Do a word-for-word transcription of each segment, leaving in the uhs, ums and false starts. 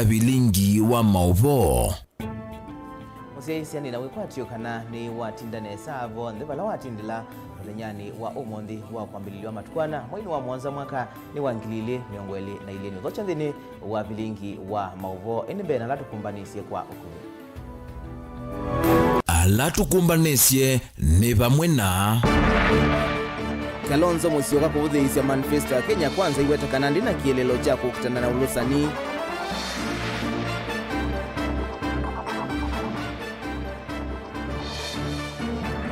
Vilingi wa maũvoo. Mũsyaĩĩsya nĩ na wĩkwatyo kana nĩwatinda nesa vonthe vala watindĩla mũthenyanĩ wa ũmũnthĩ wa kwambĩlĩlyo matukũ ana, mweinĩ wa mũonza, mwaka nĩ wa ngili ilĩ mĩongo ĩlĩ na ilĩ. Nĩũthokya nthĩnĩ wa vilingi wa maũvoo, ĩndĩ mbee na ala tũkũmbanĩsye kwa ũkuvĩ. Ala tũkũmbanĩsye nĩ vamwe na Kalonzo Musyoka kũvũthĩĩsya manifesto ya Kenya Kwanza aiweta kana ndĩ na kĩeleelo kya kũkitana na ũlũsani.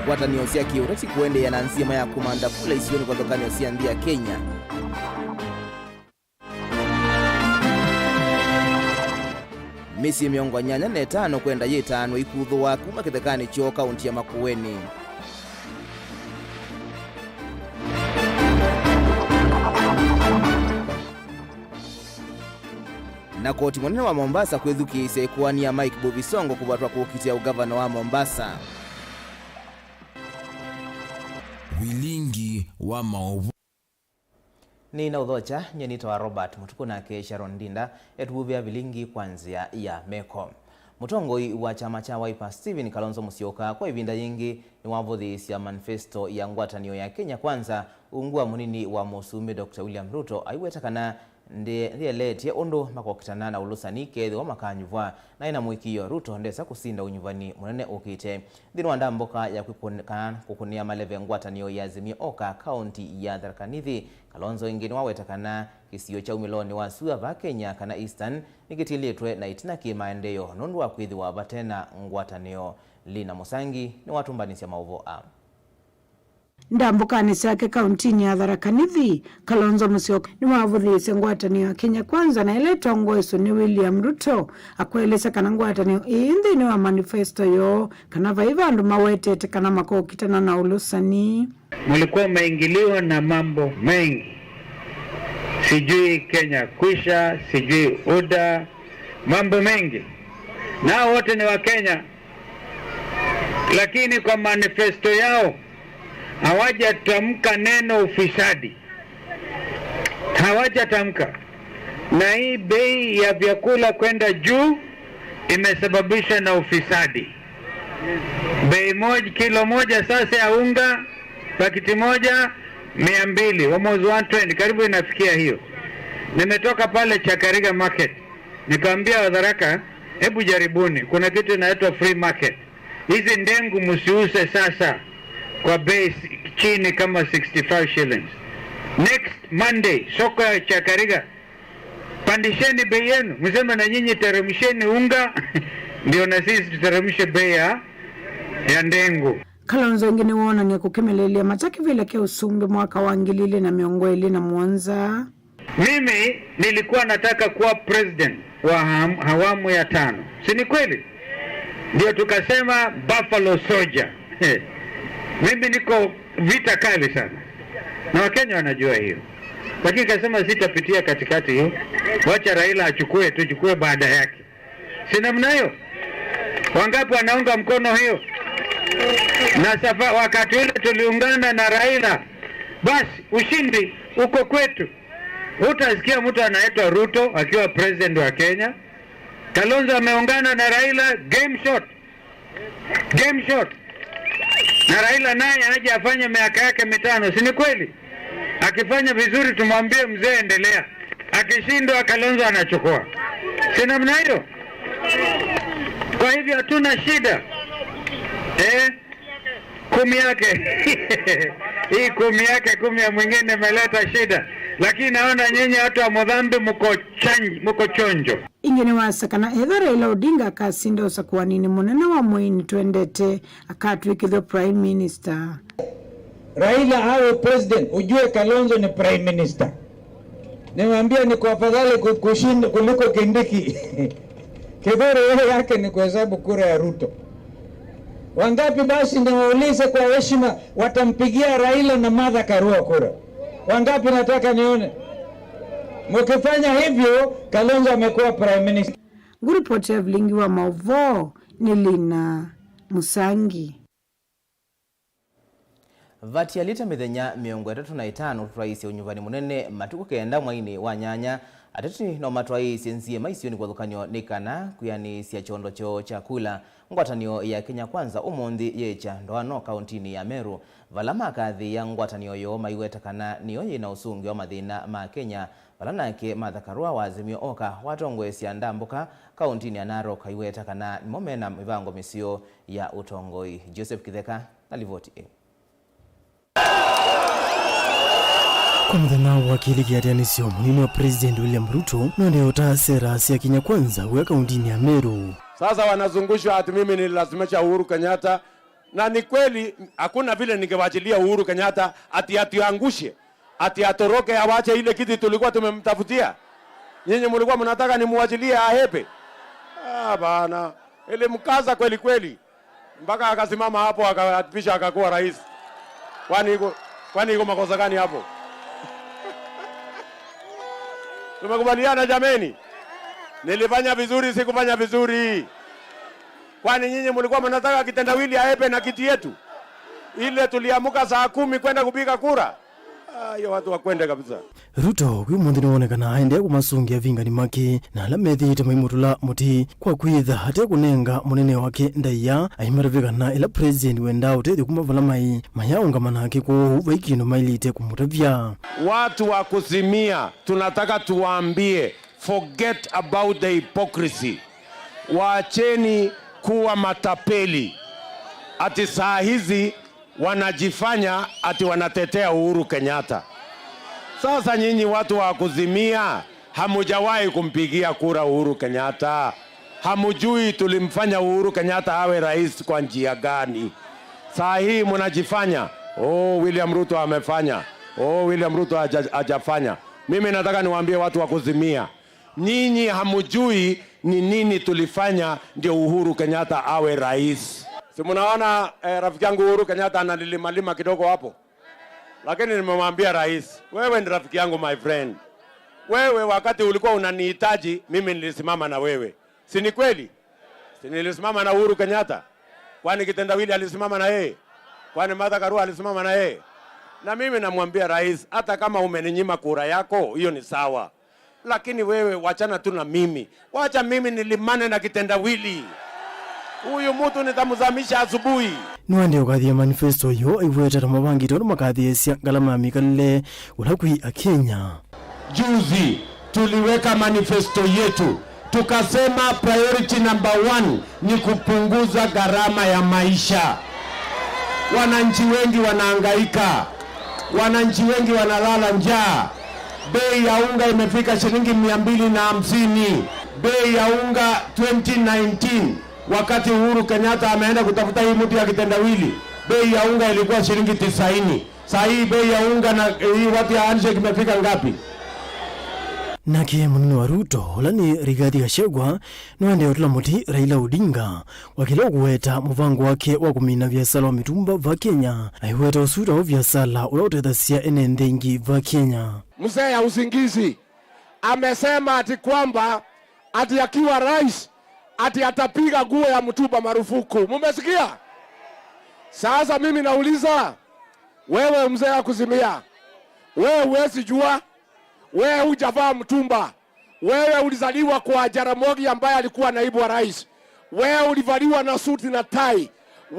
Ngwatanĩo sya kĩũteti kũendeea na nzima ya kũmantha kula isionĩ kwa nthũkanĩo sya nthĩ ya Kenya. Mĩsyĩ mĩongo nyanya na ĩtano kwenda yĩtaanwe ikuthũwa kuma kĩthekanĩ kyoo kaunti ya Makueni. Na koti mũnene wa Mombasa kwĩthukĩĩsya ĩkoani ya Mike Mbuvi Sonko kũvatwa kũkitĩa ũgavana wa Mombasa. Vilingi wa maũvoo. Nĩnaũthokya, nyie nĩtawa Robert Mũtukũ, nake Sharon Ndinda etũvũvĩa vilingi kwa nzĩa ya meko. Mũtongoi wa kyama kya Wiper Stephen Kalonzo Musyoka kwa ĩvinda yĩngĩ nĩwavũthĩĩsya manifesto ya ngwatanĩo ya Kenya Kwanza ungu wa mũnini wa mũsumbĩ Doctor William Ruto, aiweta kana ndĩ-, ndĩeleetye ũndũ makokitana na ũlũsani kethĩwa makanyuvwa. Naĩ na mũĩkĩĩo, Ruto ndesa kũsinda ũnyuvani mũnene ũkĩte. Nthĩnĩ wa ndambũka ya kwĩkũn-, kana kũkũnĩa maleve ngwatanĩo ya Azimio Oka kaunti ya Tharaka Nithi, Kalonzo ĩngĩ nĩwaweta kana kĩsio kya umĩlonĩ wa sua vaa Kenya kana Eastern nĩkĩtilĩtwe na ĩtina kĩ maendeeo nũndũ wa kwĩthĩwa vate na ngwatanĩo. Lina Mũsangi nĩwatũmbanĩsya maũvoo aa. Ndambũkanĩ syake kauntinĩ ya Tharaka Nithi, Kalonzo Musyoka nĩwavũthĩĩsye ngwatanĩo ya Kenya Kwanza na ĩla ĩtongoeswe nĩ William Ruto, akũelesya kana ngwatanĩo ĩĩ nthĩnĩ wa manifesto yoo kana vai vandũ mawetete kana makokitana na ũlũsani. Mlikuwa mmeingiliwa na mambo mengi, sijui Kenya Kwisha, sijui UDA, mambo mengi, nao wote ni wa Kenya. Lakini kwa manifesto yao hawajatamka neno ufisadi, hawajatamka. Na hii bei ya vyakula kwenda juu imesababishwa na ufisadi. Bei moja, kilo moja sasa ya unga, pakiti moja, mia mbili, almost one twenty, karibu inafikia hiyo. Nimetoka pale Chakariga Market, nikaambia Watharaka, hebu jaribuni, kuna kitu inaitwa free market. Hizi ndengu msiuze sasa kwa bei chini kama sixty-five shillings. Next Monday, soko ya Chakariga, pandisheni bei yenu, mseme na nyinyi teremsheni unga, ndio na sisi tuteremshe bei ya, ya ndengu. Kalonzo ĩngĩ nĩwoonany'a kũkĩmĩlĩĩlya mata kĩvĩla kya ũsumbĩ mwaka wa ngili ilĩ na mĩongo ĩlĩ na mũonza. Mimi nilikuwa nataka kuwa president wa ham-, awamu ya tano. Si ni kweli? Ndio tukasema Buffalo Soldier. Mimi niko vita kali sana. Na Wakenya wanajua hiyo. Lakini kasema sitapitia katikati hiyo. Wacha Raila achukue, tuchukue baada yake. Si namna hiyo? Wangapi wanaunga mkono hiyo? Na safa-, wakati ule tuliungana na Raila, basi ushindi uko kwetu. Utasikia mtu anaitwa Ruto akiwa president wa Kenya. Kalonzo ameungana na Raila, game shot. Game shot. Na Raila naye aje afanye miaka yake mitano, si ni kweli? Akifanya vizuri tumwambie mzee endelea. Akishindwa Kalonzo anachukua. Si namna hiyo? Kwa hivyo hatuna shida. Eh? Kumi yake. Hii kumi yake, kumi ya mwingine imeleta shida. Lakini naona nyinyi watu wa Mudhambi mko chanj-, mko chonjo. Ĩngĩ nĩwasya kana ethĩwa Raila Odinga akasinda ũsakũaninĩ mũnene wa mwei nĩtwendete akatw'ĩkĩthw'a Prime Minister. Raila awe president, ujue Kalonzo ni prime minister. Niwaambia niko afadhali ku-, kushinda kuliko Kindiki. Kithure yeye yake ni kuhesabu kura ya Ruto. Wangapi basi, niwaulize kwa heshima, watampigia Raila na Martha Karua kura? Wangapi, nataka nione. Mkifanya hivyo, Kalonzo amekuwa prime minister. Ngũripoti ya vilingi wa maũvoo nĩ Lina Mũsangi. Vatialĩte mĩthenya mĩongo ĩtatũ na ĩtano tũtwaĩĩsye ũnyuvani mũnene matukũ kenda mweinĩ wa nyanya, Ateti no matwaĩĩsye nziĩma isu nĩ kĩvathũkany'o nĩ kana kwĩanĩsya kyondo kyoo kya kula. Ngwatanĩo ya Kenya Kwanza ũmũnthĩ yĩkya ndoano kaũntinĩ ya Meru, vala makathĩĩa ngwatanĩo yoo maiweta kana nĩyo yĩ na ũsũngĩo wa mathĩna ma Kenya, vala nake Martha Karua wa Azimio Oka watongoesya ndambũka kaũntinĩ ya Narok aiweta kana nĩmo mena mĩvango mĩseo ya ũtongoi. Joseph Kitheka na livoti ĩĩ. Kwa mũthenya wa kelĩ kĩatĩanĩsyo, mũnini wa President William Ruto nũendee ũtaa sera sya Kenya Kwanza wĩa kaũntinĩ ya Meru. Sasa wanazungushwa ati mimi nililazimisha Uhuru Kenyatta, na ni kweli, hakuna vile ningewachilia Uhuru Kenyatta ati atuangushe, ati atoroke awache ile kiti tulikuwa tumemtafutia. Nyinyi mlikuwa mnataka nimuachilie ahepe? Ah, bana, ilimkaza kweli kweli. Mpaka akasimama hapo, akaapisha, akakuwa rais. Kwani iko, kwani iko makosa gani hapo? Tumekubaliana jameni? Nilifanya vizuri, sikufanya vizuri? Kwani nyinyi mlikuwa mnataka kitendawili ahepe na kiti yetu? Ile tuliamuka saa kumi kwenda kupiga kura? Ah, hiyo watu wakwende kabisa. Ruto kwĩ ũmũnthĩ nĩwonekana aendee kũmasũngĩa avingani make na ala methĩĩte maimũtũla mũtĩ kwa kwĩtha ate kũnenga mũnene wake ndaĩa, aimatavya kana ĩla president wendaa ũtethyo kuma vala maĩ, mayaũngama nake kwoou vai kĩndũ maĩlĩte kũmũtavya. Watu wa Kũzimia, tunataka tuwaambie, forget about the hypocrisy. Waacheni kuwa matapeli. Ati saa hizi wanajifanya ati wanatetea Uhuru Kenyatta. Sasa nyinyi watu wa Kũzimia, hamujawahi kumpigia kura Uhuru Kenyatta. Hamujui tulimfanya Uhuru Kenyatta awe rais kwa njia gani? Saa hii mnajifanya, "Oh, William Ruto amefanya. Oh, William Ruto haja-, hajafanya." Mimi nataka niwaambie watu wa Kũzimia, nyinyi hamujui ni nini tulifanya ndio Uhuru Kenyatta awe rais. Si mnaona, eh, rafiki yangu Uhuru Kenyatta analimalima kidogo hapo? Lakini nimemwambia rais, wewe ni rafiki yangu, my friend. Wewe wakati ulikuwa unanihitaji, mimi nilisimama na wewe. Si ni kweli? Si nilisimama na Uhuru Kenyatta? Kwani Kitendawili alisimama na yeye? Kwani Martha Karua alisimama na yeye? Na mimi namwambia rais, hata kama umeninyima kura yako, hiyo ni sawa. Lakini wewe wachana tu na mimi. Wacha mimi nilimane na Kitendawili. Huyu mtu nitamzamisha asubuhi. Nĩwaendee ũkathia manifesto yo aiweta ta mavangĩte ũndũ makathĩĩsya ngalama ya mĩkalĩle ũla kwĩ Akenya. Juzi tuliweka manifesto yetu, tukasema priority number one ni kupunguza gharama ya maisha. Wananchi wengi wanahangaika, wananchi wengi wanalala njaa. Bei ya unga imefika shilingi mia mbili na hamsini. Bei ya unga twenty nineteen, wakati Uhuru Kenyatta ameenda kutafuta hii mtu ya Kitendawili, bei ya unga ilikuwa shilingi tisaini. Saa hii bei ya unga na hii watu ya handshake imefika ngapi? Nake mũnini wa Ruto, ũla nĩ Rigathi Gachagua, nĩwaendee ũtũla mũtĩ Raila Odinga wakĩla ũkũweta mũvango wake wa kũmina viasala wa mĩtumba va Kenya, aiweta ũsu ta ũ viasala ũla ũtethasya ene nthĩ ingĩ va Kenya. Mzee ya usingizi amesema ati kwamba ati akiwa rais ati atapiga nguo ya mtumba marufuku. Mumesikia? Sasa mimi nauliza, wewe mzee ya Kũzimia, wewe huwezi jua, wewe hujavaa mtumba. Wewe ulizaliwa kwa Jaramogi ambaye alikuwa naibu wa rais. Wewe ulivaliwa na suti na tai.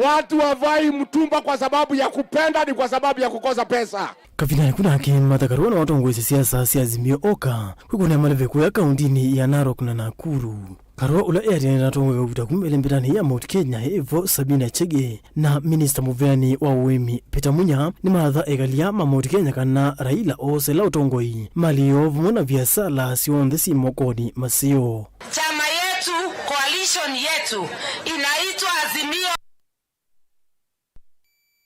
Watu wavai mtumba kwa sababu ya kupenda, ni kwa sababu ya kukosa pesa. Kavindanĩ ku nake, Martha Karua nĩwatongoesye siasa sya Azimio Oka kwĩkũnĩa maleve kũya kaũntinĩ ya Narok na Nakuru. Karua, ũla eatĩanĩte na atongoi kauta kuma ĩlembetanĩ ya Mount Kenya, ĩvo Sabina Chege, na minista mũveani wa ũĩmi Peter Munya nĩmatha ekali aa ma Mount Kenya kana Raila oosela ũtongoi, mali yoo vamwe na viasala syonthe syĩ mokonĩ maseo. Chama yetu, coalition yetu inaitwa Azimio.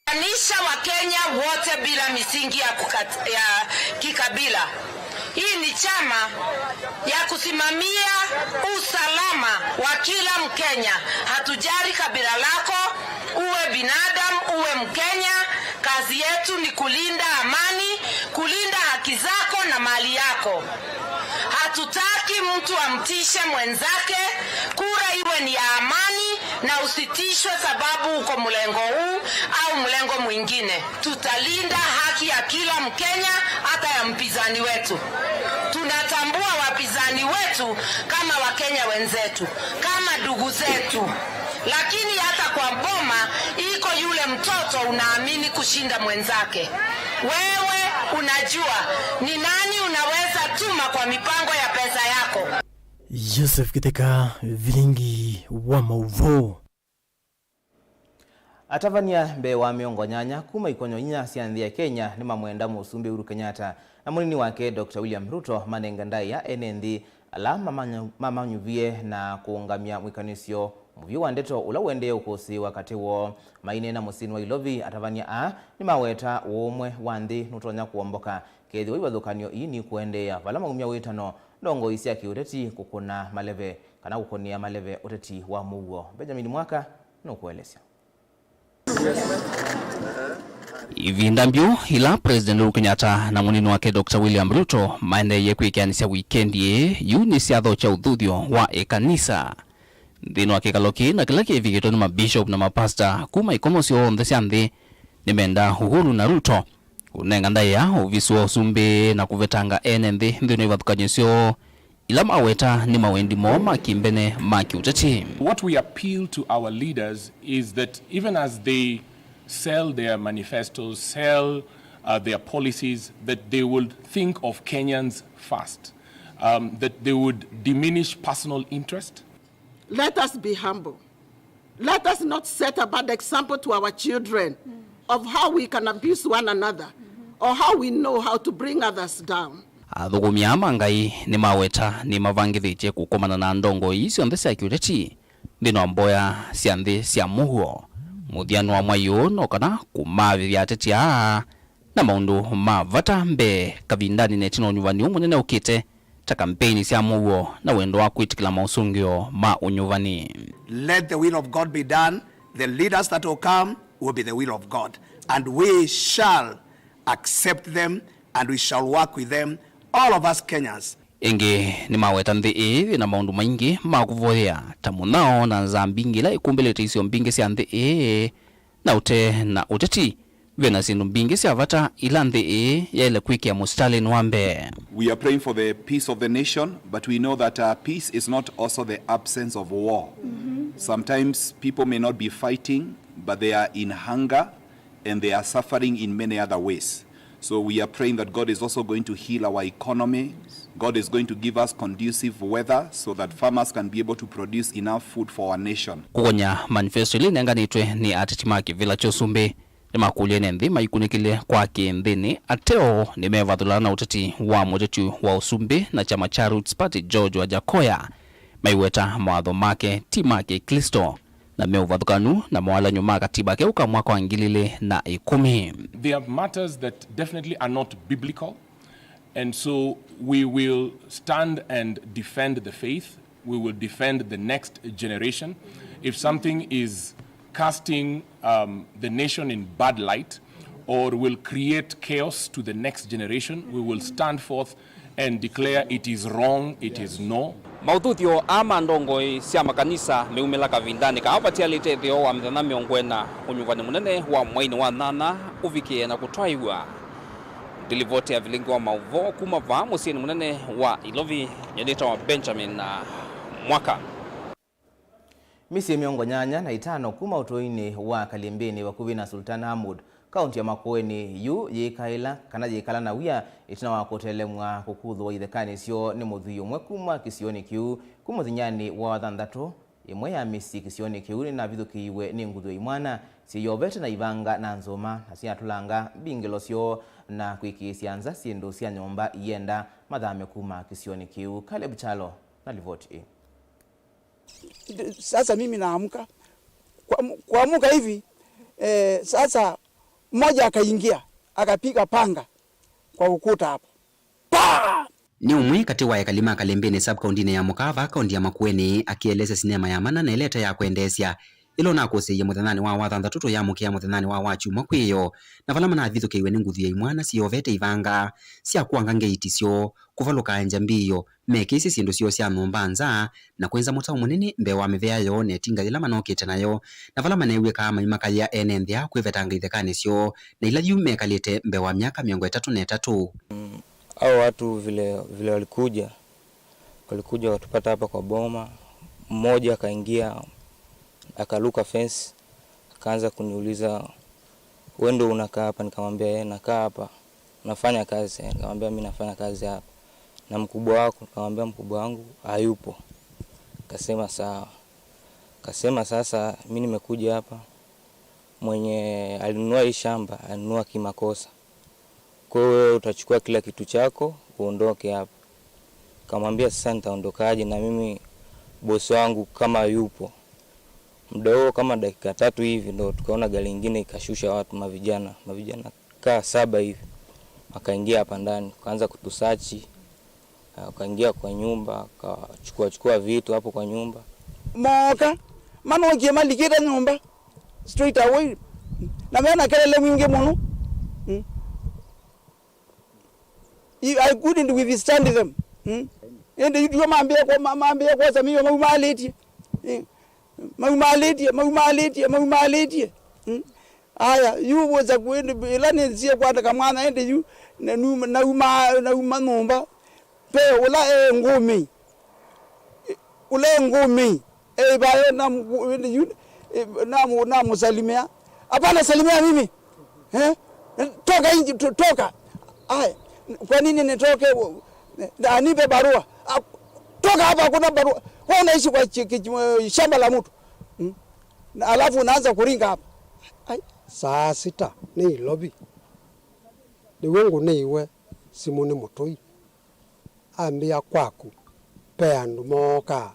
Anisha Wakenya wote bila misingi ya kukat-, ya kikabila. Hii ni chama ya kusimamia usalama wa kila Mkenya. Hatujali kabila lako, uwe binadamu, uwe Mkenya, kazi yetu ni kulinda amani, kulinda haki zako na mali yako. Hatutaki mtu amtishe mwenzake, kura iwe ni ya amani na usitishwe sababu uko mlengo huu au mlengo mwingine. Tutalinda haki ya kila Mkenya, hata ya mpinzani wetu. Tunatambua wapinzani wetu kama Wakenya wenzetu, kama ndugu zetu, lakini hata kwa boma iko yule mtoto unaamini kushinda mwenzake. Wewe unajua ni nani unaweza tuma kwa mipango ya pesa yako. Joseph Kiteka, vilingi wa mauvoo. Atavany'a mbee wa mĩongo nyanya kuma ikonyo inya sya nthĩ ya Kenya nĩmamwenda Mũsumbĩ Uhuru Kenyatta na mũnini wake Doctor William Ruto manenge ndaĩa ene nthĩ ala mamanyu-, mamanyuvie na kũũngamya mwĩkanĩsyo mũvyũ wa ndeto ũla ũendee ũkũsĩĩwa katĩ woo. Maineena mũsyĩnĩ wa Ilovi, atavany'a aa nĩmaweta ũũmwe wa nthĩ nũtonya kũomboka kethĩwa ivathũkany'o ii nikũendeea, vala maumya wĩtano ndongoi sya kĩũteti kũkũna maleve kana kũkũnĩa maleve ũteti wa mũuo. Benjamin Mwaka nũkũelesya. Ivinda mbyũ ila President Uhuru Kenyatta na mũnini wake Doctor William Ruto maendeeie kwĩkĩanĩsya wikendi ĩĩ, yu nĩ syathokya ũthuthyo wa ĩkanisa. Nthĩnĩ wa kĩkalo kĩĩ na kĩla kĩvikĩtwe nĩ mabishop na mapasta kuma ikomo syonthe sya nthĩ, nĩmenda Uhuru na Ruto kũnenga ndaĩa ovisi wa ũsumbĩ na kũvetanga ene nthĩ nthĩnĩ wa ivathũkany'o syoo ila maweta nĩ mawendi moo ma kĩmbene ma kĩũteti. What we appeal to our leaders is that even as they sell their manifestos, sell, uh, their policies, that they will think of Kenyans first, um, that they would diminish personal interest. Let us be humble. Let us not set a bad example to our children of how we can abuse one another or how we know how to bring others down. Athũkũmi aa ma Ngai nĩmaweta nĩmavangĩthĩtye kũkomana na ndongoi syonthe sya kĩũteti nthĩnĩ wa mboya sya nthĩ sya mũuo. Mũthya nĩ wa mwai ũũ no kana kũmavĩvya ateti aa na maũndũ ma vata mbee kavindanĩ na ĩtina wa ũnyuvani ũũ mũnene ũkĩte, ta kampeini sya mũuo na wendo wa kwĩtĩkĩla maũsũngĩo ma ũnyuvani. Let the will of God be done. The leaders that will come will be the will of God, and we shall accept them and we shall work with them, all of us Kenyans. Ĩngĩ nĩmaweta nthĩ ĩĩ yĩ na maũndũ maingĩ ma kũvoyea ta mũnyao na nzaa mbingĩ ila ikumbĩlĩte isio mbingĩ sya nthĩ ĩĩ, na ũte na ũteti, ve na syĩndũ mbingĩ sya vata ila nthĩ ĩĩ yaĩle kwĩkĩa mũsitalĩnĩ wa mbee. We are praying for the peace of the nation, but we know that, uh, peace is not also the absence of war. Sometimes people may not be fighting, but they are in hunger and they are suffering in many other ways. So we are praying that God is also going to heal our economy. God is going to give us conducive weather so that farmers can be able to produce enough food for our nation. Kũkony'a manifesto ĩla ĩnenganĩtwe nĩ ateti ma kĩvĩla kya ũsumbĩ, nĩmakũlya ene nthĩ maikunĩkĩle kwa kĩĩ nthĩnĩ, ateo nĩmevathũlana na ũteti wa mũteti wa ũsumbĩ na kyama kya Roots Party, George Wajackoyah, maiweta mawatho make ti ma Kĩklĩsto na me ũvathũkanu na mawalany'o ma katiba keũ ka mwaka wa ngili ilĩ na ĩkũmi. There are matters that definitely are not biblical, and so we will stand and defend the faith. We will defend the next generation. If something is casting, um, the nation in bad light or will create chaos to the next generation, we will stand forth and declare it is wrong, it is no. Maũthuthyo aa ma ndongoi sya makanisa meumĩla kavindanĩ kaa vatialĩte ĩtheo wa mĩthenya mĩongo ĩna ũnyuvani mũnene wa mweinĩ wa nyanya ũvikĩe na kũtwaĩw'a. Ndilivoti ya vilingi wa maũvoo kuma vaa mũsyĩnĩ mũnene wa Ilovi, nyie nĩtawa Benjamin, uh, Mwaka. Mĩsyĩ mĩongo nyanya na ĩtano kuma ũtũinĩ wa Kalimbĩnĩ vakuvĩ na Sultan Hamud, kaunti ya Makueni, yu yĩkaĩla kana yĩkala na wia ĩtina wa kũtelemw'a kũkuthũwa ithekanĩ syoo nĩ mũthwii ũmwe kuma kĩsionĩ kĩu. Kuma mũthenyanĩ wa wathanthatũ, ĩmwe ya mĩsyĩ kĩsionĩ kĩu nĩnavithũkĩiwe nĩ nguthu ya imwana syĩyovete na ivanga na nzũma, na syatũlanga mbingĩlo syoo na kwĩkĩĩsya nza syĩndũ sya nyũmba ienda mathame kuma kĩsionĩ kĩu. Caleb Kyalo na livoti ĩĩ. Sasa mimi naamka. Kuam-, kuamka hivi, eh, sasa mmoja akaingia, akapiga panga kwa ukuta hapo. Pa! Nĩ ũmwe katĩ wa ekali ma Kalembeni sub-kaũntĩnĩ ya Mũkaa vaa kaũntĩ ya Makueni, akĩelesya sinema ya Mana na ĩleta ya kwendeesya ĩla ũnakũsĩĩie mũthenyanĩ wa wathanthatũ tũyamũkĩa mũthenyanĩ wa wakyumwa kwĩyo, na vala manavithũkĩiwe nĩ nguthu ya imwana syĩovete ivanga sya kũanga ngeiti syoo, kũvalũka anja mbio, mekĩisye syĩndũ syoo sya nyũmba nza, na kwĩnza mũtao mũnene mbee wa mĩvea yoo na ĩtinga yĩla manokĩte nayo, na vala maneew'ĩkaa maimakayĩa ene nthĩ aa kwĩvetanga ithekanĩ syoo, na ila yu mekalĩte mbee wa myaka mĩongo ĩtatũ na ĩtatũ. Hao watu vile, vile walikuja, walikuja wakatupata hapa kwa boma. Mmoja akaingia, akaruka fence, akaanza kuniuliza, "Wewe ndio unakaa hapa?" Nikamwambia, "Eh, nakaa hapa." "Unafanya kazi?" Eh, nikamwambia, "Mimi nafanya kazi hapa." "Na mkubwa wako?" Nikamwambia, "Mkubwa wangu hayupo." Akasema, "Sawa." Akasema, "Sasa mimi nimekuja hapa, mwenye alinunua hii shamba alinunua kimakosa. Kwa hiyo wewe utachukua kila kitu chako uondoke hapa." Kamwambia, "Sasa nitaondokaje na mimi bosi wangu kama yupo?" Muda huo kama dakika tatu hivi ndo tukaona gari ingine ikashusha watu, mavijana, mavijana kaa saba hivi. Wakaingia hapa ndani, wakaanza kutusachi. Ah, wakaingia kwa nyumba, wakachukua chukua vitu hapo kwa nyumba. Mooka, manokie malikĩte nyũmba straight away. Na mena kelele mwingĩ mũno. Mm. I, I couldn't withstand them. Mm. Ĩndĩ yu tuo mambĩe kwa, ma-, mambĩe kwosa mĩio maumalĩtye. Eh. Maumalĩtye, maumalĩtye, maumalĩtye. Mm. Aya, yu wĩsa kwĩ-, ĩla nĩsie kwandĩka mwana ĩndĩ yu, na numa, nauma, nauma nyũmba. Ve ũla e ngũmĩ. Ũla e ngũmĩ. E, ĩvayo na mũ-, yu, e, na mũ-, namũsalimĩa. Hapana, salimia mimi. Eh? Toka nje, to-, toka. Aya, kwa nini nitoke? Anipe barua. Ah, toka hapa, hakuna barua. Wewe unaishi kwa chi-, ki-, shamba la mtu. Hmm? Na alafu unaanza kuringa hapa. Ai. Saa sita nĩ Ilovi. Nĩw'o ngũnĩiwe simũ nĩ mũtũi. Ambĩa kwaku, ve andũ mookaa,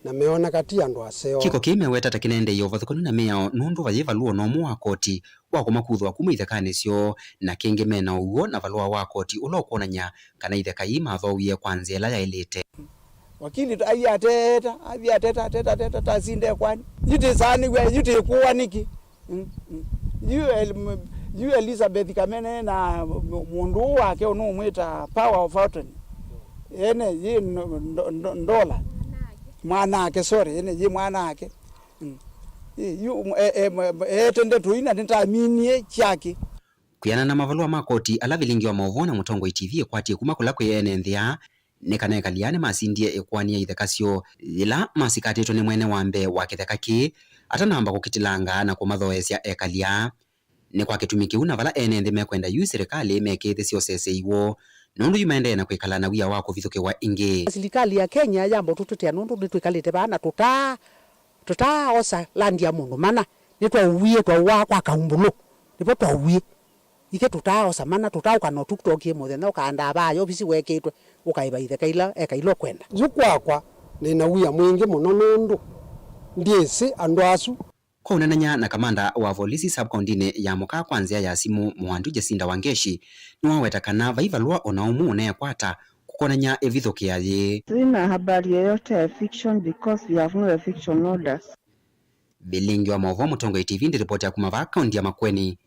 na meoneka ti andũ aseo. Kĩko kĩĩ meweta ta kĩnaendeeie ũvathũkany'o na mĩao nũndũ vayĩ valũa o na ũmwe wa koti wa kũmakuthũa kuma ithekanĩ syoo, na kĩngĩ me na ũw'o na valũa wa koti ũla ũkwonany'a kana itheka ii mathoowie kwa nzĩa ĩla yaĩlĩte. Wakili athi ateta, athi ateta, ateta, ateta, tasinde kwani. Yu tĩsaanĩw'a, yu tĩkũwa nĩkĩ? Mm, mm. Yu El-, m-, yu Elizabeth Kamene na m-, mũndũ ũũ wake ũnũmwĩta power of attorney. Ene yĩ ndo-, ndo-, ndo-, ndola. Mwanake, sorry, ene yĩ mwanake. Mm. Ĩ, yu, m-, e-, e-, m-, eete ndeto ina nĩtaminie kyake. Kwĩanana na mavalũa ma koti ala Vilingi wa Maũvoo na Mũtongoi T V ĩkwatie kuma kũla kwĩ ene nthĩa, nĩ kana ekali aa nĩmasindie ĩkoani ya itheka syoo yĩla masikatĩtwe nĩ mwene wa mbee wa kĩtheka kĩĩ atanamba kũkĩtilanga na kũmathooesya ekali aa. Nĩ kwa kĩtumi kĩu na vala ene nthĩ mekwenda yu silikalĩ mekĩĩthĩsye ũsesei woo, nũndũ yu maendee na kwĩkala na wia wa kũvithũkĩwa ĩngĩ. Silikalĩ ya Kenya yamba ũtũtetea nũndũ nĩtwĩkalĩte vaa na tũtaa, tũtaaosa land ya mũndũ mana. Nĩtwaũwie, twaũaa kwa kaumbũlũ. Nĩvo twaũwie. Ithyĩ tũtaaosa mana, tũtaaũka na ũtuktokie mũthenya ũkaandaa vaa ovisi weekĩtwe, ũkaĩva itheka ila eka ila ũkwenda. Yu kwakwa, nĩ na wia mwingĩ mũno nũndũ ndyĩsĩ andũ asu. Kwa ũneenany'a na kamanda wa volisi sub-kaũntinĩ ya Mũkaa kwa nzĩa ya simũ, Mũandu Jacinda Wangeshi nĩwaweta kana vai valũa o na ũmwe ũneekwata kũkonany'a ĩvithũkĩa yĩĩ. Sina habari yoyote ya eviction because we have no eviction orders. Vilingi wa Maũvoo Mũtongoi T V ndĩripoti ya kuma vaa kaũnti ya Makueni.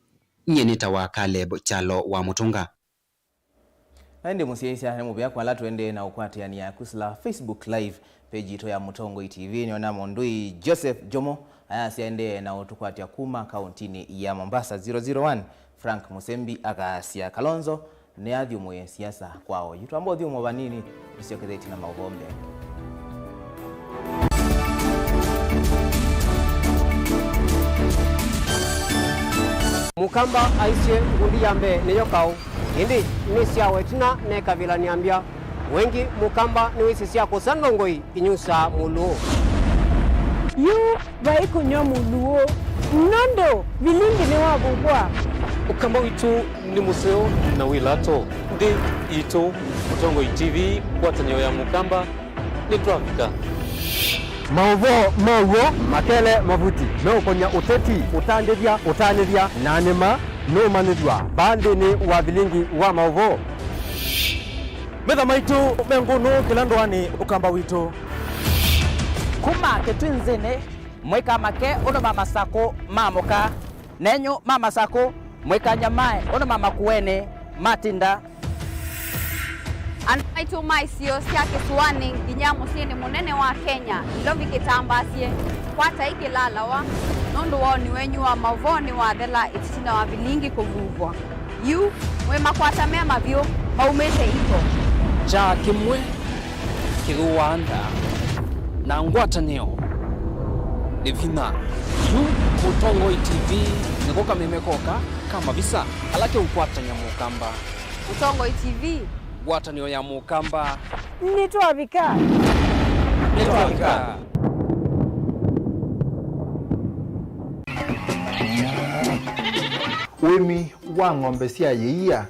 Nyie nĩtawa Caleb Kyalo wa Mũtũnga. Na ĩndĩ mũsyaĩĩsya nĩ mũvea kwa ala tũendee na ũkwatĩanĩa kwĩsĩla Facebook Live page yitũ ya Mũtongoi T V. Nĩona mũndũi Joseph Jomo ayasya endee na ũtũkwatya kuma kaũntinĩ ya Mombasa. Zero zero one, Frank Musembi akasya Kalonzo nĩathyũmũe siasa kwa oyu. Twamba ũthyũmũo vanini, tũsyokethetye na maũvoo mbee. Mũkamba aisye ngundi ya mbee nĩyo kaũ, ĩndĩ nĩsyawa ĩtina nekavilany'a mbya. Wengĩ Mũkamba nĩwĩsĩ sya kũsa ndongoi inyusaa mũlũũ. Yu vai kũnyw'a mũlũũ, nũndũ vilingi nĩwavukwa. Ũkamba witũ nĩ mũseo na wĩ lato. Nthĩ itũ, Mũtongoi T V, ngwatanĩo ya Mũkamba, nĩtwavika. Maũvoo ma w'o makele mavuti meũkonya ũteti, ũtandĩthya, ũtanĩthya, na nĩma nũmanyĩthw'a vaa nthĩnĩ wa vilingi wa maũvoo. Metha maitũ me ngũnũ kĩla ndũanĩ Ũkamba witũ. Kuma Kĩtwinzĩnĩ, mũikamake ũndũ ma Masakũ ma mũka, nenyu ma Masakũ, mũikanyamae ũndũ ma Makuenĩ matinda. Andũ maitũ ma isio sya kĩsũanĩ nginya mũsyĩnĩ mũnene wa Kenya, Nairobi kĩtambaasye, kwatai kĩlalawa, nũndũ woni wenyu wa maũvoo nĩwathela ĩtina wa vilingi kũvuvwa. Yu, mwĩ makwata me mavyũ, Maumĩte iko. Kyaa kĩmwe kĩthũaa nda, na ngwatanĩo nĩ vinya. Yu Mũtongoi T V nĩko kameme koka ka mavisa ala keũkwatany'a Mũkamba. Mũtongoi T V. Ngwatanĩo ya Mũkamba. Nĩtwavika. Nĩtwavika. Ũĩmi wa ng'ombe sya yĩia,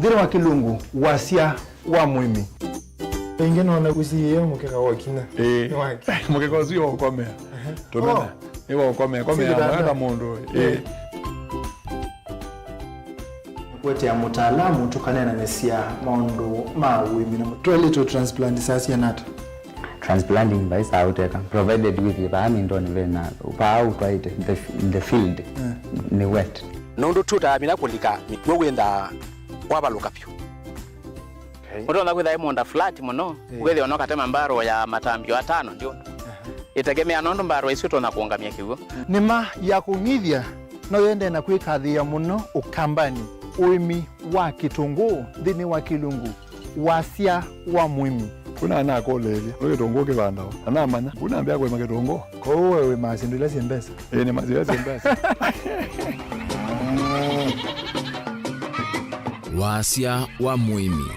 nthĩnĩ wa Kĩlungu, wasya wa mũĩmi. Ĩngĩ nona ũsiĩĩe mũkeka wa kinya. Ĩĩ. Nĩ waki. Mũkeka ũsu wa ũkomea. Ehe. Tũmena. Oh. Nĩ wa ũkomea. Komea. Sĩkĩtanda. Mwaka mũndũ. Ĩĩ. Ĩĩ. Kũetea mũtaalamu tũkaneenanĩsya maũndũ ma ũĩmi na twaĩlĩtwe transplant saa siana ata? Transplanting vai saa ũteka, provided with vaa mindoni vena, vaa ũtwaĩte, the, the field, eh, nĩ wet. Nũndũ tũtaa vinya kũlika mĩkw'ũ wĩthaa wavalũka vyũ. Okay. Ũtonya kwĩtha ĩ mũũnda flat mũno, eh, wĩthĩwa no katema mbarũ ya matambio atano ndio. Aha. Ĩtegemea nũndũ mbarũ isu ĩtonya kũũngamya kĩw'ũ. Nĩma ya kũng'ithya no yendee na kwĩkathĩĩa mũno Ũkambanĩ, ũĩmi wa kĩtũngũũ nthĩnĩ wa Kĩlungu, wasya wa mũĩmi. Kuna nakũlĩĩlya, nĩ kĩtũngũũ kĩvandawa? Na namanya, kuna mbĩa kũĩma kĩtũngũũ. Kwoou we wĩmaa syĩndũ ila syĩ mbesa? Ĩĩ, nĩmaa syĩndũ ila syĩ mbesa. Wasya wa mũĩmi.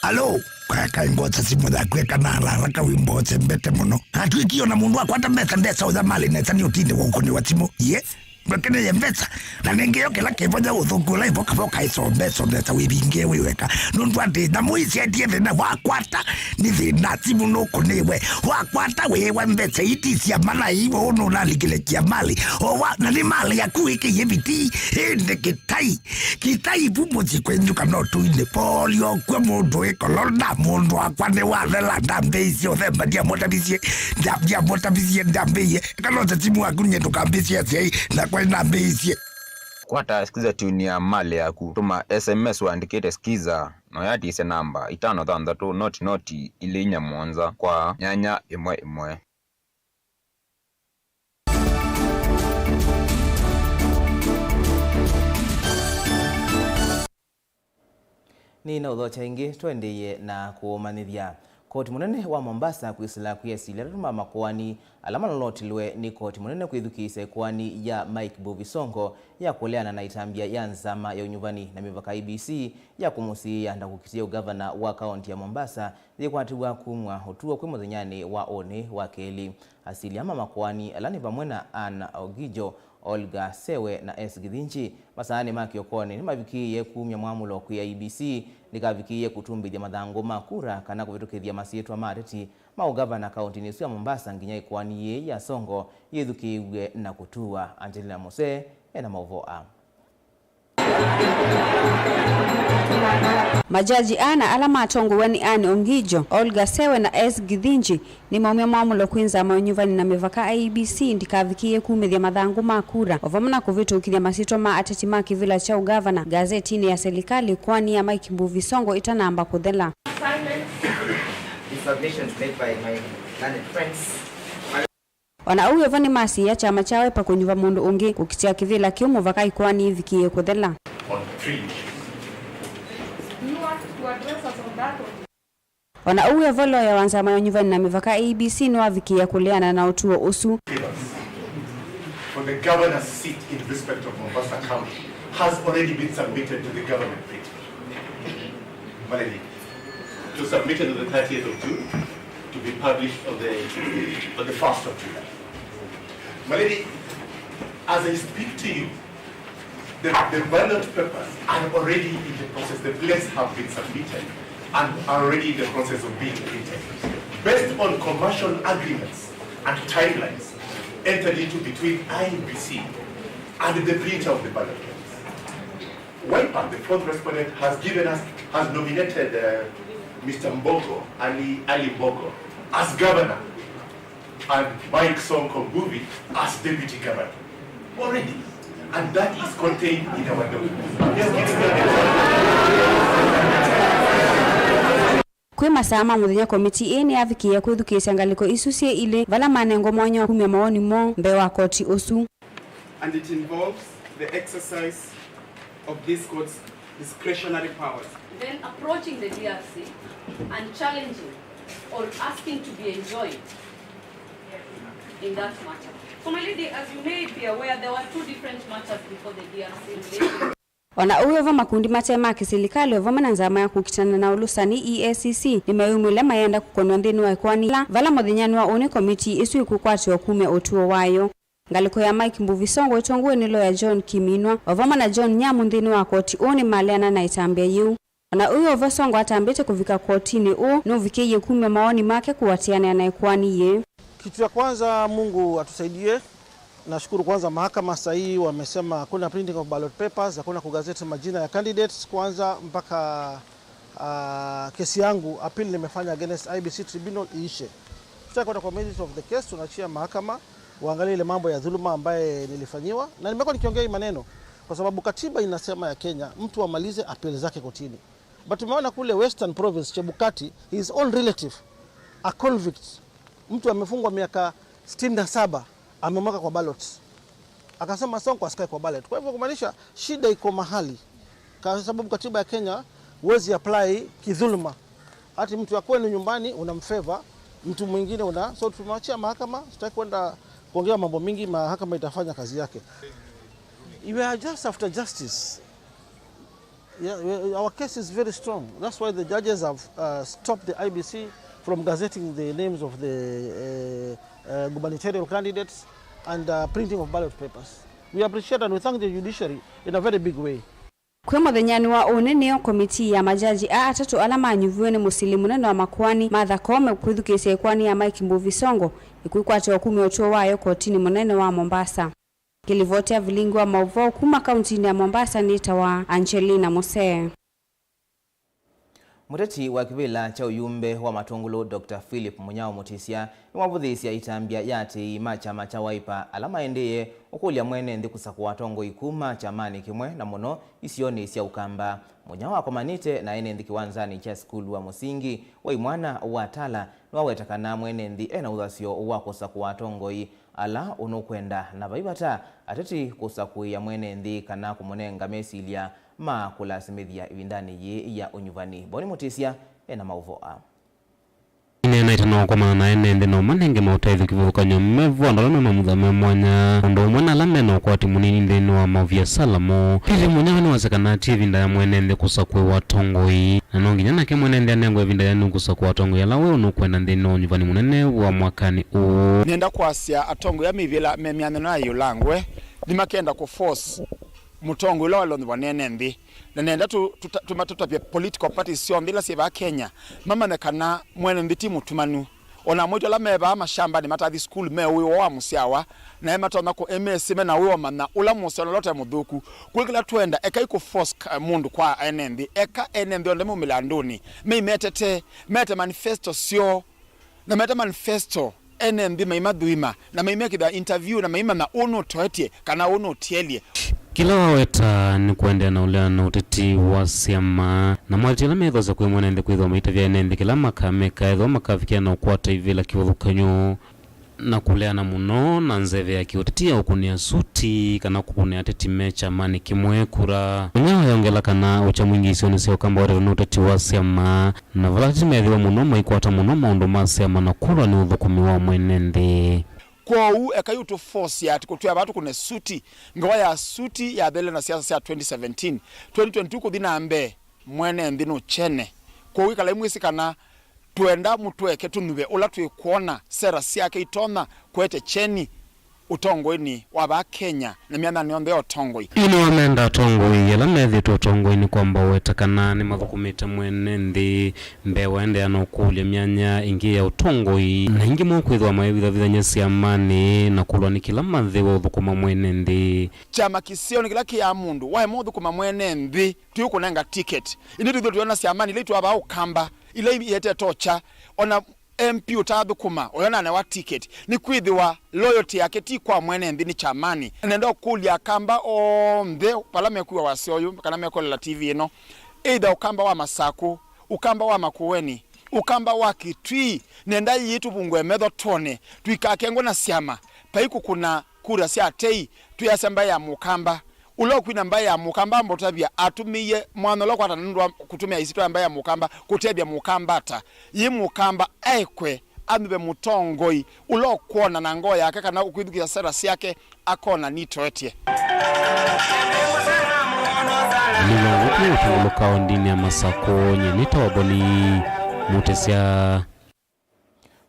Alo, kweka ngota simũ yaku eka na haraka wimbote mbete mũno. Atwĩkio na mũndũ akwata mbesa, mbesa ũya mali nesa nĩ ũtinde wa ũkũnĩwa simũ. Ye, ndwekeneye mbesa. Na nĩngĩ yo kĩla kĩvonya ũthũku ũla ĩvoka voka ĩsombe, sombesa wĩvingie wĩ weka. Nũndũ atĩ nyamũ ici atie thĩna wakwata, nĩ thĩna simũ nũkũnĩwe. Wakwata wĩwa mbesa iti cia mana iwo ũnũnalikĩle kia mali. Owa, na nĩ mali yaku ĩkĩie viti, ĩndĩ kĩtai. Kĩtai vu mũsyĩ kwenyu kana ũtũinĩ. Polio kw'o mũndũ ĩkolo nda mũndũ wakwa nĩ wathela ndambĩĩisye ũthemba ndiamũtavisye, nda-, ndiamũtavisye ndambĩĩie. Kana ũtetimu waku nye ndũkambĩĩsye asyai nakwa nĩnambĩĩisye. Kwata Skiza tune ya mali yaku. Tũma S M S ũandĩkĩte Skiza, na ũyatisye namba itano thanthatũ noti noti ilĩ inya mũonza kwa nyanya ĩmwe ĩmwe. Nĩnaũthokya ĩngĩ, tũendeeye na kũũmanyĩthya. Koti mũnene wa Mombasa kwĩsĩla kwĩasĩlya atatũ ma makoani ala malolotilwe nĩ koti mũnene kwĩthukĩĩsya ĩkoani ya Mike Mbuvi Sonko ya kũleana na ĩtambya ya nzama ya ũnyuvani na mĩvaka I E B C ya kũmũsiĩĩa na kũkitĩa ũngavana wa kaũnti ya Mombasa yĩkwatĩw'a kumw'a ũtuo kwĩ mũthenyanĩ wa ũnĩ wa kelĩ. Asilia ma makoani ala nĩ vamwe na Anne Ogijo, Olga Sewe na S Githinji masaanĩ ma kĩokonĩ nĩmavikĩĩe kumya mwamũlo kwĩ I E B C ndĩkavikĩĩe kũtumbĩthya mathangũ ma kura kana kũvĩtũkĩthya masyĩtwa ma ateti ma ũngavana kaũntinĩ ĩsu ya Mombasa nginya ĩkoani yĩĩ ya Sonko yĩthukĩĩw'e na kũtuwa. Angelina Mose ena maũvoo aa. Majaji ana ala matongoew'a nĩ Anne Ongijo, Olga Sewe na S Githinji nĩmaumya mwamũlo kwĩ nzama ya ũnyuvani na mĩvaka I E B C ndikavikĩĩe kumĩthya mathangũ ma kura, o vamwe na kũvĩtũkĩthya masyĩtwa ma ateti ma kĩvĩla kya ũngavana ngazetinĩ ya selikalĩ ĩkoani ya Mike Mbuvi Sonko ĩtanamba kũthela. Assignments, the submissions made by my learned friends. O na ũu vo nĩmasiĩĩa kyama kya Wiper kũnyuva mũndũ ũngĩ kũkitĩa kĩvĩla kĩu mũvaka ĩkoani ĩvikĩĩe kũthela. On three issues. Do you want to address us on that one? O na ũu vo loya wa nzama ya ũnyuvani na mĩvaka I E B C nĩwavikĩĩa kũleana na ũtuo ũsu. For the governor's seat in respect of Mombasa County has already been submitted to the government. Malady, to submit on the thirtieth of June, to be published on the, on the first of July. Malady, as I speak to you, the, the ballot papers are already in the process. The plates have been submitted and are already in the process of being printed. Based on commercial agreements and timelines entered into between I E B C and the printer of the ballot papers. Wiper, the fourth respondent, has given us, has nominated, uh, Mister Mbogo, Ali, Ali Mbogo, as governor, and Mike Sonko Mbuvi as deputy governor already. And that is contained in our document. I'm just giving you an example. Kwĩ masaa ma mũthenya, komitii ĩĩ nĩyavikĩĩa kwĩthukĩĩsya ngalĩko isu syĩ ilĩ, vala manengwa mwanya wa kumya mawoni moo mbee wa koti ũsu. And it involves the exercise of this court's discretionary powers. Then approaching the D R C and challenging or asking to be enjoined in that matter. So, my lady, as you may be aware, there were two different matters before the D R C in relation. O na ũu vo, makundi mate ma kĩsilikalĩ o vamwe na nzama ya kũkitana na ũlũsani, E A C C, nĩmeyumĩlya mayenda kũkonw'a nthĩnĩ wa ĩkoani yĩla, vala mũthenyanĩ wa ũnĩ komitii ĩsu ĩkũkwatĩwa kumya ũtũo wayo. Ngalĩko ya Mike Mbuvi Songo ĩtongoew'e nĩ loya John Kiminwa, o vamwe na John Nyamu nthĩnĩ wa koti ũũ nĩmaleana na ĩtambya yĩu. O na ũu o vo, Songo atambĩte kũvika kotinĩ ũũ, nũvikĩie kumya mawoni make kũatĩanĩa na ĩkoani yĩĩ. Kitu ya kwanza, Mungu atusaidie. Nashukuru kwanza mahakama sahii wamesema hakuna printing of ballot papers, hakuna kugazette majina ya candidates kwanza mpaka uh, kesi yangu, appeal nimefanya against I B C tribunal iishe. Tutakwenda kwa merit of the case, tunaachia mahakama waangalie ile mambo ya dhuluma ambaye nilifanyiwa, na nimekuwa nikiongea hii maneno kwa sababu katiba inasema ya Kenya mtu amalize appeal zake kotini, but tumeona kule Western Province Chebukati, his own relative, a convict, mtu amefungwa miaka sitini na saba, amemweka kwa ballot. Akasema Sonko asikae kwa ballot. Kwa hivyo kumaanisha shida iko mahali, kwa sababu katiba ya Kenya huwezi apply kidhuluma, hati mtu ya kwenu nyumbani unamfavor, mtu mwingine una, so tumewachia mahakama. Sitaki kwenda kuongea mambo mingi, mahakama itafanya kazi yake. We are just after justice. Yeah, we- our case is very strong. That's why the judges have uh, stopped the I B C from gazetting the names of the uh, uh, gubernatorial candidates and uh, printing of ballot papers. We appreciate and we thank the judiciary in a very big way. Kwĩ mũthenyanĩ wa ũnĩ nĩyo komitii ya majaji aa atatũ ala manyuviwe nĩ mũsili mũnene wa makoani Martha Koome kwĩthukĩĩsya ĩkoani ya Mike Mbuvi Songo ĩkwĩkwatĩwa kumya ũtũo wayo kotinĩ mũnene wa Mombasa. Ngĩlivoti ya vilingi wa maũvoo kuma kauntinĩ ya Mombasa nĩtawa Angelina Musee. Mũteti wa kĩvĩla kya ũyumbe wa Matũngũlũ, Doctor Philip Mũnyao Mũtĩsya, nĩwavũthĩĩsye aitambya ya atĩĩi ma kyama kya Wiper ala maendee ũkũlya mwene nthĩ kũsakũa atongoi kuma kyamanĩ kĩmwe, na mũno isionĩ sya Ũkamba. Mũnyao akomanĩte na ene nthĩ kĩwanzanĩ kya sukulu wa mũsingi wa imwana wa Tala nĩwaweta kana mwene nthĩ ena ũthasyo wa kũsakũa atongoi ala ũnũkwenda, na vai vata ateti kũsakũĩa mwene nthĩ kana kũmũnenga mesilya ma kũlasimĩthya ĩvindanĩ yĩĩ ya ũnyuvani. Boni Mũtĩsya ena maũvoo aa. Nĩneena ĩtina wa kũkomana na ene nthĩ na ũmanenge maũtethyo kĩvathũkany'o me vo andũ ala me mamutha me mwanya, ũndũ ũmwe na ala me na ũkwati mũnini nthĩnĩ wa maviasala moo. Philip Mũnyao nĩwasya kana ti ĩvinda ya mwene nthĩ kũsakũĩwa atongoi, na no nginya nake mwene nthĩ anengwe ĩvinda yĩanu kũsakũa atongoi ala we ũnũkwenda nthĩnĩ wa ũnyuvani mũnene wa mwakanĩ ũũ. Nĩenda kwasya atongoi ala me ivĩla me myanya ĩno ya ĩũlangwe nĩmakenda kũ force mũtongoi ũla walonzwa nĩ ene nthĩ, na nenda tũ- tũta- tũma- tũtavye political parties syonthe ila syĩ vaa Kenya mamanye kana mwene nthĩ ti mũtumanu. O na amwe witũ ala me vaa mashambanĩ matathi sukulu me ũĩ woo wa mũsyawa, na e matonya kũ- e mesĩ me na ũĩ wa manya ũla mũseo na ũla ũte mũthũku. Kwĩ kĩla twenda, ekai kũ force ka- mũndũ kwa ene nthĩ, eka ene nthĩ onthe maumĩle andũnĩ, meimetete, mete manifesto syoo, na mete manifesto ene nthĩ maimathuima, na maimekĩthya interview, na maimanya ũũ nũtoetye kana ũũ nũtielye. Kĩla waweta nĩ kũendeea na ũleana na ũteti wa syama, na moatĩtye ala methosya kwĩ mwene nthĩ kwĩthĩwa maitavya ene nthĩ kĩla makameka ethĩwa makavikĩa na ũkwata ivĩla kĩvathũkany'o, na kũleana mũno na nzeve ya kĩũteti ya ũkũnĩa suti kana kũkũnĩa ateti me kyamanĩ kĩmwe kura. Mũnyao ayongela kana ũkya mwingĩ isionĩ sya Ũkamba waetetwe nĩ ũteti wa syama, na vala ateti meethĩwa mũno maikwata mũno maũndũ ma syama na kũlwa nĩ ũthũkũmi wa mwene nthĩ. Kwoou ekai ũtũfosye ati kũtwĩa vaa tũkũne suti. Ngewa ya suti yathele na siasa sya twenty seventeen. Twenty twenty-two kũthi na mbee, mwene nthĩ nũkyene. Kwoou ĩkalai mwĩsĩ kana twenda mũtũeke tũnyuve ũla twĩkwona sera syake itonya kũete kyeni ũtongoinĩ wa vaa Kenya na myanyanĩ yonthe ya ũtongoi. Yu nĩwamenda atongoi ala methĩĩtwe ũtongoinĩ kwamba ũweta kana nĩmathũkũmĩte mwene nthĩ mbee wa endeea na ũkũlya myanya ĩngĩ ya ũtongoi, na aingĩ moo kwĩthĩwa maivithavithany'a syamanĩ na kũlwa nĩ kĩla mathĩwa ũthũkũma mwene nthĩ. Kyama kĩseo nĩ kĩla kĩaa mũndũ waema ũthũkũma mwene nthĩ, ti ũkũnenga ticket. Ĩndĩ twĩthĩwa twĩona syamanĩ ila itwaa vaa Ũkamba, ila ietete ũkya, o na M P ũtaathũkũma ũyo nanewa ticket, nĩkwĩthĩwa loyalty yake ti kwa mwene nthĩ, nĩ kyamanĩ. Nenda ũkũlya Akamba onthe vala mekwĩw'a wasya ũyũ kana mekũlela T V ĩno, either Ũkamba wa Masakũ, Ũkamba wa Makueni, Ũkamba wa Kitui, nenda ĩĩ tũvungũe metho twone, tũikakengwe na syama, vai kũkũna kura sya tei, twĩasya mbaĩ ya Mũkamba. Ũla ũkwina mbaĩ ya Mũkamba ambotavya atũmĩie mwanya ũla ũkwatana nũndũ wa kũtũmĩa ĩsyĩtwa ya mbaĩ ya Mũkamba kũtethya Mũkamba ata? Yĩ Mũkamba aekwe anyuve mũtongoi ũla ũkwona na ngoo yake kana ũkwĩthukĩĩsya sera syake akona nitoetye. Mũlũlongo ũtũlũkaa kaũntĩnĩ ya Masakũ, nyie nĩtawa Boni Mũtesya.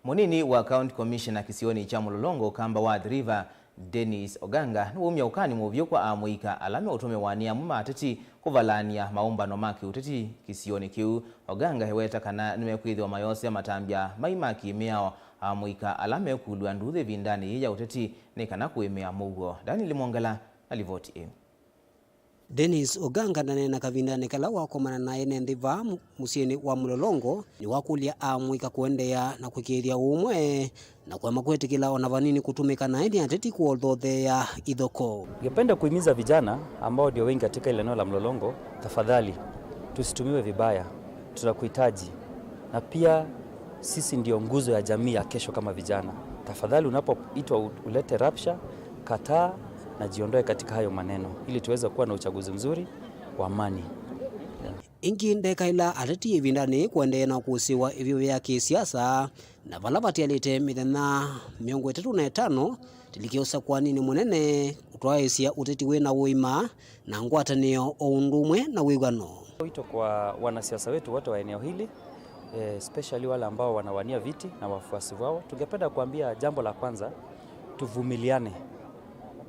Mũnini wa County Commissioner kĩsionĩ kya Mũlolongo, Ũkamba wa Athi River, Dennis Oganga, nĩwaumya ũkani mũvyũ kwa amũika ala meũtũmĩwa nĩ amwe ma ateti kũvalany'a maũmbano ma kĩũteti kĩsionĩ kĩu. Oganga eweta kana nĩmekwĩthĩwa mayosea matambya mai ma kĩ-mĩao amũika ala mekũlw'a nduuthĩ ĩvindanĩ yĩĩ ya ũteti nĩ kana kũĩmĩa mũuo. Daniel Mwongela na livoti ĩĩ. Dennis Oganga ndaneena kavindanĩ kala wakomana na ene nthĩ vaa mu-, mũsyĩnĩ wa Mũlolongo, nĩwakũlya amũika kũendeea na kũĩkĩĩthya ũũmwe na kũema kwĩtĩkĩla o na vanini kũtũmĩka naĩ nĩ ateti kũothotheea ithoko. Ningependa kuhimiza vijana ambao ndio wengi katika ile eneo la Mlolongo, tafadhali, tusitumiwe vibaya, tutakuhitaji. Na pia sisi ndio nguzo ya jamii ya kesho kama vijana. Tafadhali, unapoitwa u-, ulete rapsha, kataa na jiondoe katika hayo maneno, ili tuweze kuwa na uchaguzi mzuri wa amani. Ĩngĩ ndekaĩla ateti ĩvindanĩ kũendeea na kũsĩwa ĩvyũvĩ ya kĩsiasa, na vala vatialĩte mĩthenya mĩongo ĩtatũ na ĩtano tĩlike ũsakũaninĩ mũnene kũtwaĩĩsya ũteti wĩ na ũima na ngwatanĩo o ũndũ ũmwe na wĩw'ano. Wito kwa wanasiasa wetu wote wa eneo hili, eh, especially wale ambao wanawania viti na wafuasi wao, tungependa kuambia jambo la kwanza, tuvumiliane.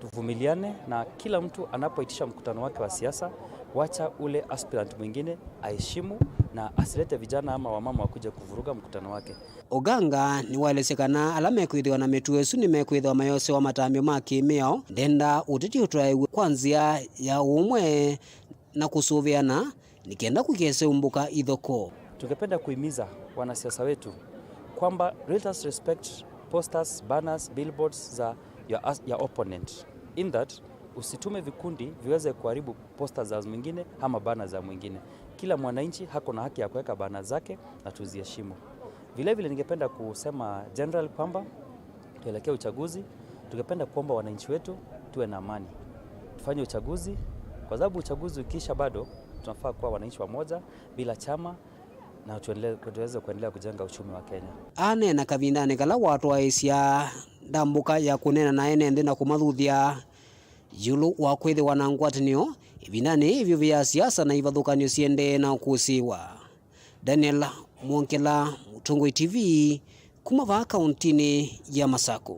Tuvumiliane, na kila mtu anapoitisha mkutano wake wa siasa, wacha ule aspirant mwingine aheshimu na asilete vijana ama wamama wakuje kuvuruga mkutano wake. Oganga nĩwaelesye kana ala mekwĩthĩwa na mĩtuo ĩsu nĩmekwĩthĩwa mayosewa matambyo ma kĩ-mĩao. Ndenda ũteti ũtwaĩwe kwa nzĩa ya ũũmwe na kũsũvĩana nĩ kenda kũikeseumbũka ithoko. Tungependa kuhimiza wanasiasa wetu kwamba let us respect posters, banners, billboards za your as-, your opponent. In that, usitume vikundi viweze kuharibu posters za mwingine ama banners za mwingine. Kila mwananchi hako na haki ya kuweka banners zake na tuziheshimu. Vile vile ningependa kusema general kwamba tuelekea uchaguzi, tungependa kuomba wananchi wetu tuwe na amani. Tufanye uchaguzi, kwa sababu uchaguzi ukiisha bado tunafaa kuwa wananchi wamoja bila chama na tuendele-, tuweze kuendelea kujenga uchumi wa Kenya. Aneena kavindanĩ kala watwaĩĩsya ndambũka ya kũneena na ene nthĩ na kũmathuthya ĩũlũ wa kwĩthĩwa na ngwatanĩo ĩvindanĩ ĩvyũvĩ ya siasa na ivathũkany'o siendee na kũsĩĩwa. Daniel Mwongela, Mũtongoi T V, kuma vaa kauntinĩ ya Masakũ.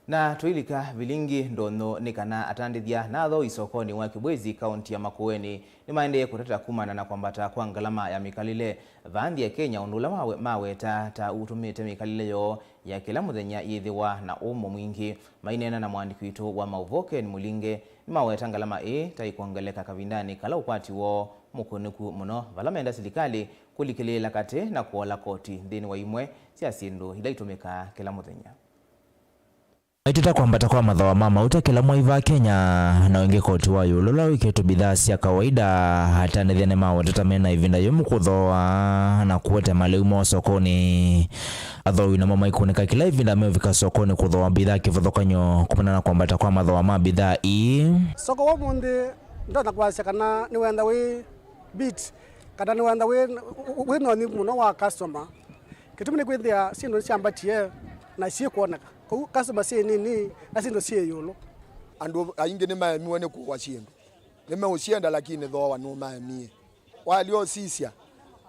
Na tũilika vilingi ndonyo nĩ kana atandĩthya na athoi sokonĩ wa Kibwezi, kaunti ya Makueni, nĩmaendee kũteta kumana na kwambata kwa ngalama ya mĩkalĩle vaa nthĩ ya Kenya, ũndũ ũla mawe-, maweta ta ũtũmĩte mĩkalĩle yoo ya kĩla mũthenya yĩthĩwa na ũmũ mwingĩ. Maineena na mũandĩki witũ wa maũvoo Ken Mũlinge, nĩmaweta ngalama ĩĩ ta ĩkwongeleka kavindanĩ kala ũkwati woo mũkũnĩku mũno, vala menda silikalĩ kũlikĩlĩĩla katĩ na kũola koti nthĩnĩ wa imwe sya syĩndũ ila itũmĩkaa kĩla mũthenya. Maiteta kwambata kwa mathooa ma mauta kĩla mwai vaa Kenya, na ĩngĩ koti wa ĩũlũ ũla wĩkĩĩtwe mbithaa sya kawaida, atandĩthya nĩmawetete mena ĩvinda yũmũ kũthooa na kũete malĩu moo sokonĩ. Athooi namo maikũnĩka kĩla ĩvinda meũvika sokonĩ kũthooa mbithaa kĩvathũkany'o kumana na kwambata kwa mathooa ma mbithaa ii. Soko wa ũmũnthĩ ndonya kwasya kana nĩwenda wĩ beat, kana nĩwenda wĩ, wĩ na ũnyivu mũno wa customer. Kĩtumi nĩ kwĩthĩa syĩndũ nĩsyambatie na syĩkwoneka. Kwoou customer syĩ nini na syĩndũ syĩ ĩũlũ. Andũ aingĩ nĩmaemiwe nĩ kũwa syĩndũ. Nĩmeũsyenda, lakini thooa nũmaemie. Walya ũsisya,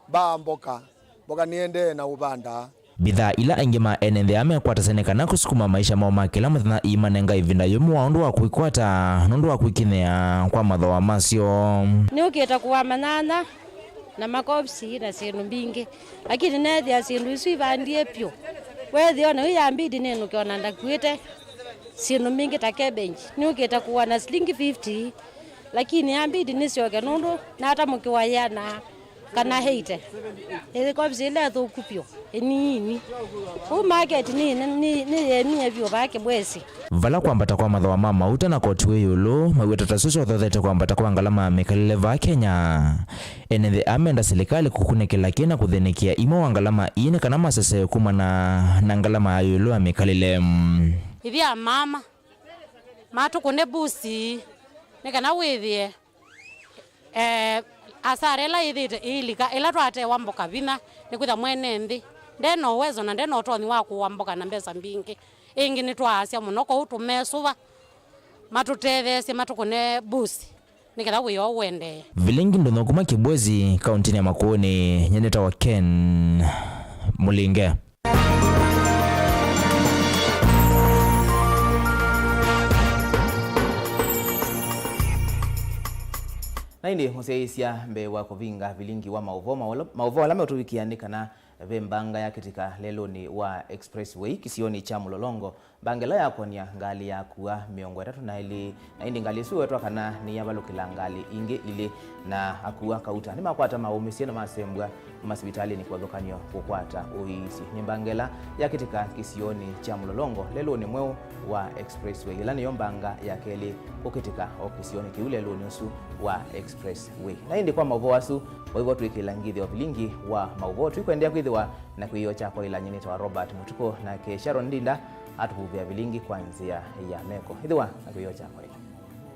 mbaa mboka, mboka nĩendee na ũvandaa. Mbithaa ila aingĩ ma ene nthĩ aa mekwatasya nĩ kana kũsukuma maisha moo ma kĩla mũthenya iimanenga ĩvinda yũmũ wa ũndũ wa kwĩkwata nũndũ wa kwĩkinyĩa kwa mathooa masyo. Nĩũkĩte kũwa manyanya na makopsi na syĩndũ mbingĩ, lakini neethĩa syĩndũ isu ivandie vyũ. Weethĩa ona yu yambidi nĩnũke ona ndakuĩte syĩndũ mbingĩ ta cabbage. Nĩũkĩte kũwa na silingi fifty, lakini yambidi nĩsyoke nũndũ natamũkĩwa yĩana. Kana eighty. Ĩthĩ kovisi ĩla ĩthũku vyũ, ĩnini. Ũu market nĩ, nĩ, nĩ, nĩyemie vyũ vaa Kĩbwesi. Vala kwambata kwa mathooa ma mauta na koti wĩ ĩũlũ mawĩtata syo syothothete kwambata kwa ngalama ya mĩkalĩle vaa Kenya. Ene nthĩ amenda silikalĩ kũkunĩkĩla kĩ na kũthĩnĩkĩa imwe wa ngalama ii nĩ kana masesee kumana na ngalama ya ĩũlũ ya mĩkalĩle. Ĩthĩa mama, matũkũne mbusi, nĩ kana wĩthĩe, eh, asara ĩla yĩthĩĩte ĩilika, ĩla twatewa mboka vinya, nĩkwĩthwa mwene nthĩ nde na ũwezo na nde na ũtonyi wa kũũa mboka na mbesa mbingĩ. Ĩngĩ nĩtwaasya mũno, kwoou tũmesũva matũtetheesye, matũkũne mbusi, nĩ kana wĩa ũũ ũendee. Vilingi ndũnyũ kuma Kĩbwesi, kauntinĩ ya Makueni, nyie nĩtawa Ken Mũlinge. Na ĩndĩ mũsyaĩĩsya, mbee wa kũvinga vilingi wa maũvoo, maũla-, maũvoo ala meũtũvikĩa nĩ kana ve mbanga yakĩtĩka lelũnĩ wa Expressway kĩsionĩ kya Mũlolongo, mbanga ĩla yakwony'a ngalĩ ya akua mĩongo ĩtatũ na elĩ, na ĩndĩ ngalĩ ĩsu ĩwetwa kana nĩyavalũkĩla ngalĩ ingĩ ilĩ, na akua kauta nĩmakwata maũmĩsye na masembwa masivitalĩnĩ kũvathũkany'o kũkwata ũiiti. Nĩ mbanga ĩla yakĩtĩka kĩsionĩ kya Mũlolongo lelũnĩ mweũ wa Expressway, ĩla nĩyo mbanga ya kelĩ kũkĩtĩka o kĩsionĩ kĩu lelũnĩ ũsu wa Expressway. Na ĩndĩ kwa maũvoo asu, vaivo twĩkĩla ngĩthyo vilingi wa maũvoo, tũikwendeea kwĩthĩwa na kĩwĩoo kya kwaĩla. Nyie nĩtawa Robert Mũtukũ, nake Sharon Ndinda atũvuvĩa vilingi kwa nzĩa ya meko. Ĩthĩwa na kĩwĩoo kya kwaĩla.